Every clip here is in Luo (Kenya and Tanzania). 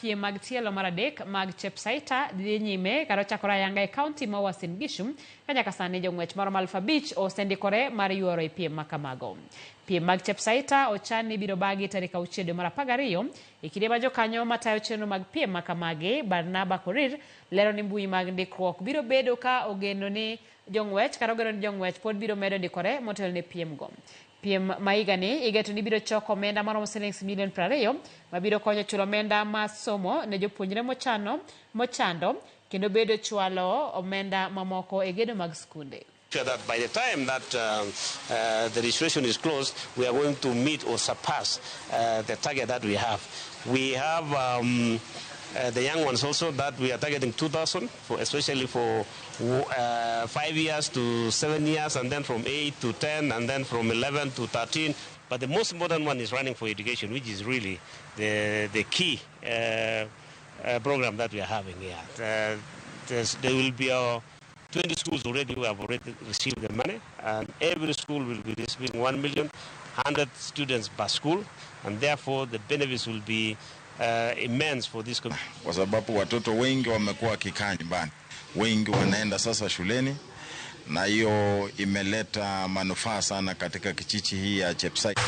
Piem mag tielo mar adek mag Chepsaita dhi nyime kata ochakore ayanga e kaunti ma Uasin Gishu ka nyaka sani jong'wech maromo 5,000 osendikore mar yuoro e piem makamago. Piem mag Chepsaita ochan ni ibiro bagi tarik 6 dwe mar 12 e kinde ma jokanyo matayo chenro mag piem makamagi Barnaba Korir lero ni mbui mag ndikruok biro bedo ka ogeno ni jong'wech kata ogeno ni jong'wech pod biro medo ndikore motelo ne piem go. Piem ma higani igeto ni biro choko omenda maromo silings milion 20 mabiro konyo chulo omenda mar somo ne jopuonjre mochano mochando kendo bedo chwalo omenda mamoko e gedo mag skunde. Sure that by the time that the registration is closed, we are going to meet or surpass the target that we have. We have the young ones also that we are targeting 2,000, for, especially for 5 years to 7 years, and then from 8 to 10, and then from 11 to 13. But the most important one is running for education, which is really the key program that we are having here. There will be 20 schools already who have already received the money, and every school will be receiving 1 million, 100 students per school, and therefore the benefits will be immense for this community. Kwa sababu watoto wengi wamekuwa wakikaa nyumbani, wengi wanaenda sasa shuleni, na hiyo imeleta manufaa sana katika kijiji hii ya Chepsait.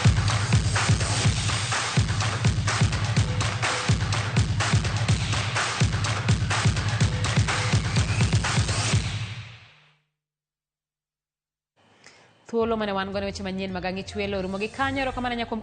Thuolo mane wan go ne weche manyien mag Ang'ich Welo orumo gi kanyo. Erokamano nyakuom.